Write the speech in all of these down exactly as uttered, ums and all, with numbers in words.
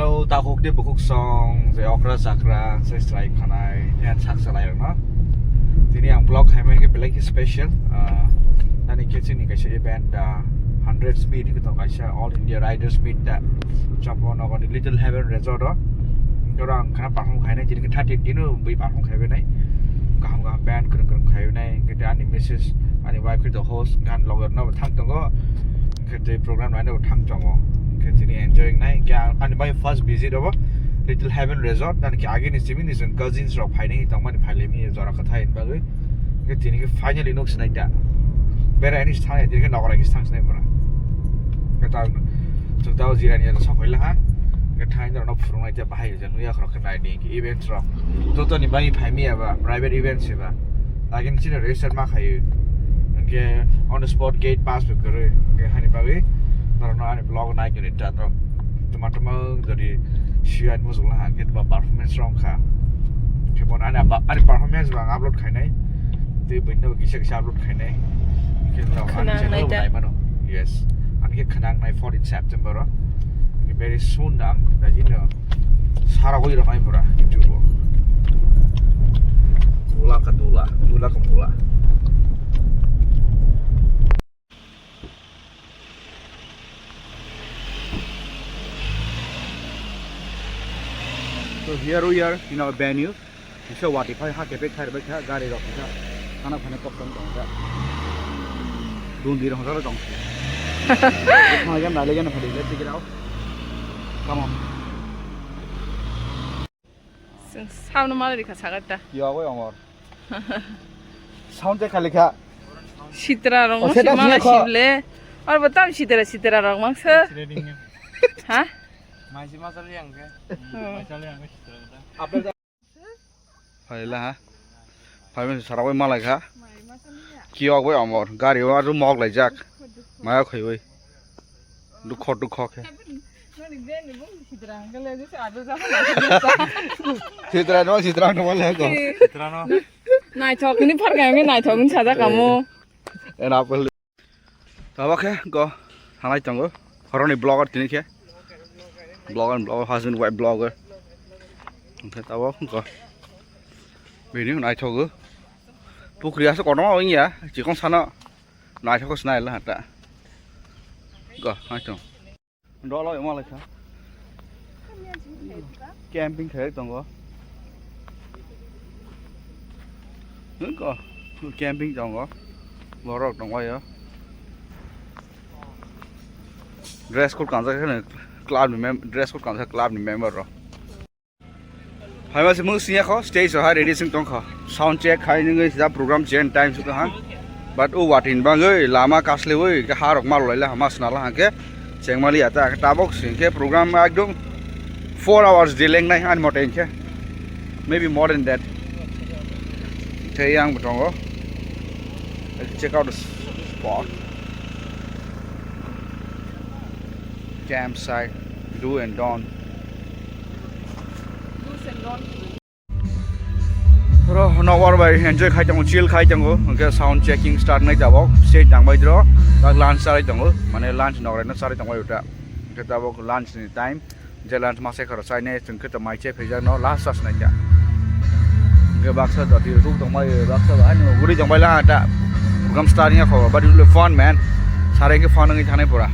O takhuk de bukhuk song je okra chakra se slai khanai, yan sak salai rokno. Tini ang vlog khaimai khe belai khe special. Ah, nani khe chini kaisa event, ah, hundred meet khe to kaisa All India Riders Meet da. Chapo nogoni Little Heaven Resort o. Kero ang khana perform khainai, tini khe thirty dino bui perform khaibai nai. Kaham kaham band kwrwng kwrwng khaibai nai. Khe ani missus, ani wife khe to host, gan loge no thang tongo. Khe tei program naina bo thang tongo. Khe tini enjoy nai. Khe ang, ani bai first visit obo Little Heaven Resort. Nani khe agini simi ni chwng cousins rok phainai tongmani phailemi jora kwthai bagwi. Khe tini khe finally nok sinai da. Berai ani thang, tini khe nokrai khe thang sinai pura. Khe ta chwng tao jirani ya sok phaila ha. Khe thang norok phurungnai ta bahai ja nuya khorok khe nai ni events rok. Joto ni bai phaimi aba private events eba. Agini chini register ma khayu. Khe on the spot gate pass bo kwrwi. Khe hani bagwi norokno ani vlog nai khe ta norok tuma tuma jodi siya ni mujung laha khe ba performance rong kha. Khe bon ani ba, ani performance bang upload khainai. Tei buino kisa kisa upload khainai. Khe norok ani Khwnang channel nai bo ta. Nai mano. Yes. Ani khe khwnang nai fourteen September o. Very soon ang da jino. Sara goi rok ai pura YouTube o. Dula ka dula, dula ka dula. So here we are in our venue. Kisa wati phai ha kepek khai bai kha gari rok kha. Khana phane kok tong tong kha. Dun di rong jalo tong. Khana gan nale gan phadi le tikira. Come on. Chwng sound ma rikha sagar ta. Yo, wai Omor. Sound te khali kha. Sitra rong. Oh, mo seta sima sini la kho. Sible. Ar bo tam sitra sitra rong mang se. Ha? Mai si ma chali ang ke. Oh. Mai chali ang ke sitra ta. Apel ta. Phaila ha. Phai ma sara wai malai kha. Kiyok wai Omor. Gari o aru mok lai jak. Maya khoi wai. Dukho, dukho khe. Sitra no, sitra no le ko. Naithok ni phar khe naithok ni sajak kamo. Ena apel. Tabo khe go halai tongo. Horoni vlogger tini khe. Vlogger, vlogger, husband, wife vlogger. Oke tabo go. Bini naithogo. Pukri asa kono wngya. Chikon sana. Naithok sinai la hata. Go, naithok. Dolo emo lekha. Camping khai tongo. Go, camping tongo. Borok tongo yo. Dress code kanjak kheno club ni mem-, dress code kanjak club ni member rok. Phaima se mung singya kho, stage o hai ready sing tong kho. Sound check khai nungwi sida program chen time su ha. But o watin bangwi lama kaslewi ke harok mal laila hama snala hangke chengmali ata tabok sing ke program ekdom four hours delay nai ani mote khe. Maybe more than that. Thei yang tongo. Check out the spot. Campsite, do and don't. Bro, nokbar bai enjoy khai tongo, chill khai tongo. Hwnkhe sound checking start nai tabok. Stage nang bai dro. Tak lunch sarai tongo. Mane lunch nokrai no sarai tongo uta. Hwnkhe tabok lunch ni time. Je lunch masa khoro chai nai, chwng khe to mai che phejak no last chas nai kha. Hwnkhe baksa jati ruk tong bai, baksa ba ani guri tong bai la ta. Program start ya kho, but it will be fun, man. Sarai khe fun ngai thanai pura.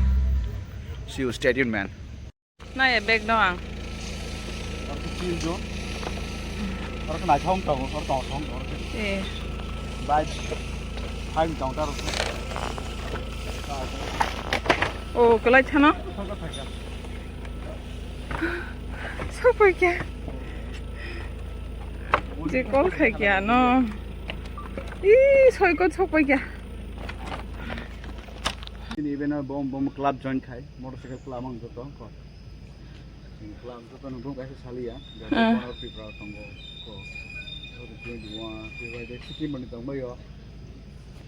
See you, stay tuned, man. Nai bag no ang. Oro khe chill zone. Oro khe naithok tong, oro tong tong, oro khe. Eh. Bai, hai tong ta oro khe. Oh, kwlai thano. Thok thok thok. Sokoi kya? Je call khai kya no? Ih, soi ko sokoi kya? Ini bena bom bom club join khai, motorcycle club ang joto ko. Club joto nung kaisa saliya, Ah. Tripura tongo ko. Twenty-one, twenty-one, sikkim mani tongbayo.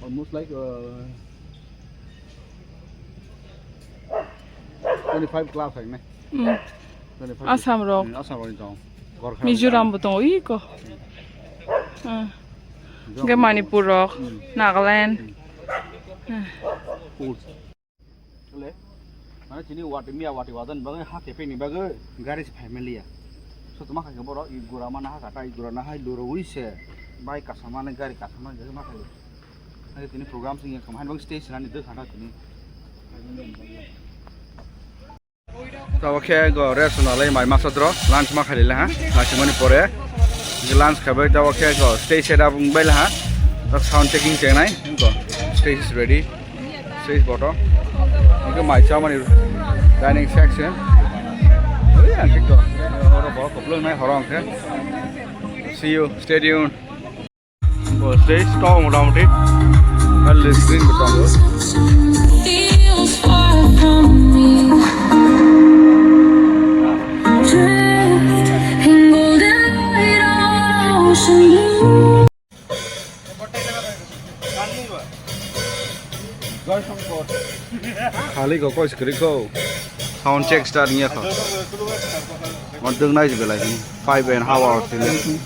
Almost like, uh, twenty-five club hai ne. Hmm. Twenty-five. Assam rok. Hmm, Assam rok ni tong. Gorkha Mizoram rok. Bo tongo iko. Hmm. Mizoram Hingke rok. Manipur rok, Hmm. Nagaland. Hmm. Hmm. Cool. Le. Ani tini wati miya wati wadan bagwi ha kepeni bagwi gari se family ya. So tuma kha ke borok i gura mana ha kata i gura na hai luro wi se bai kasama ne gari kasama gari ma khai. Ani tini program sing yang khamhan bang stage nani de khana tini. Tabo khe go rest nalai mai masa dro lunch ma khailai ha. Lunch mani pore lunch khabai tabo khe go stage set up bai ha. Sound checking chengnai go stage is ready. Stage boto. Oke mai chamani dining section. Oya thik to. Horo bo koplong nai horo angkhe. See you. Stay tuned. Bo stage to motamuti. Early screen bo tongo. Feels far from me. Drift in golden light on ocean blue. Khali ko koi skri ko. Sound check start niya ko. Mon deng nai belai. Five and half hours ni.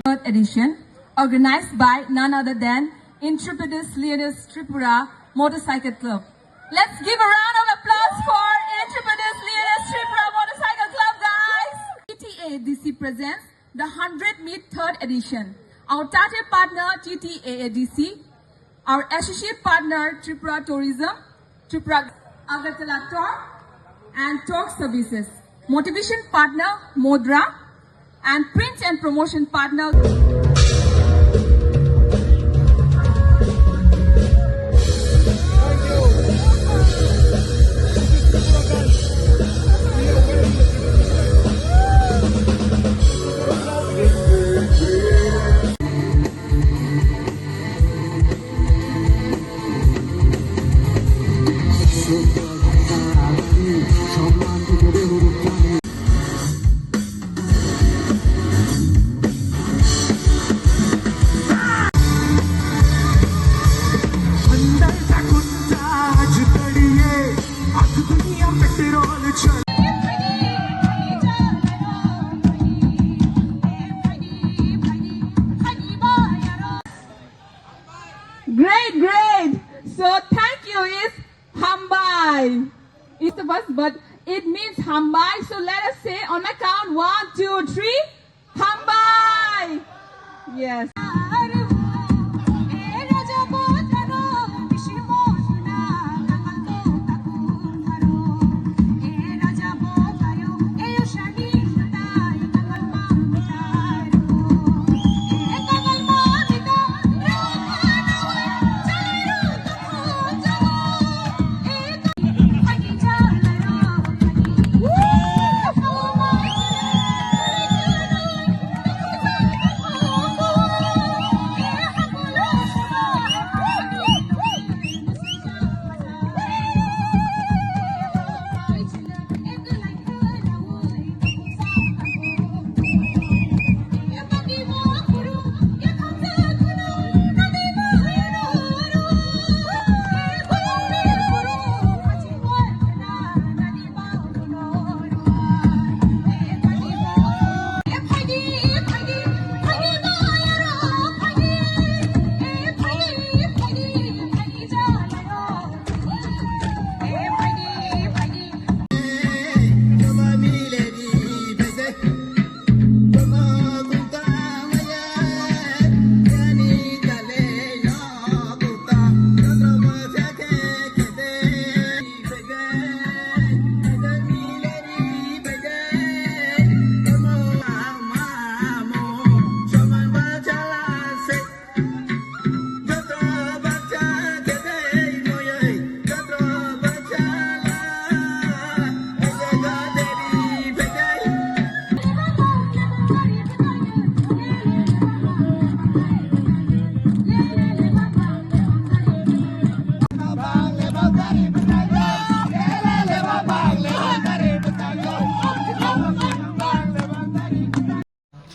Third edition, organized by none other than Intrepidus Leonis Tripura Motorcycle Club. Let's give a round of applause for Intrepidus Leonis Tripura Motorcycle Club, guys. T T A D C presents the hundred meet third edition. Our title partner, T T A A D C. Our associate partner, Tripura Tourism, Tripura Agartala Tour and Tour Services. Motivation partner, Modra, and print and promotion partner. Great, great. So thank you is hambai. It's the first, but it means hambai. So let us say on my count, one, two, three, hambai. Yes.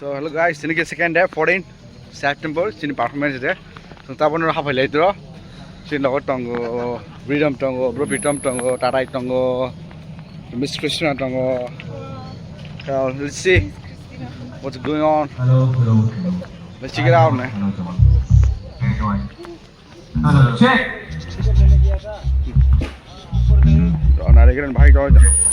So hello guys, tini ke second day, fourteen. September chini performance de. Chwng tabukno haphai lai tro. Chini logo tongo, Freedom tongo, Bro Pritom tongo, Tarai tongo, Miss Krishna tongo. So, let's see what's going on. Hello, hello, hello. Let's check it out, man. Hello, John. Hey, John. Hello, check. John, are you getting behind, John?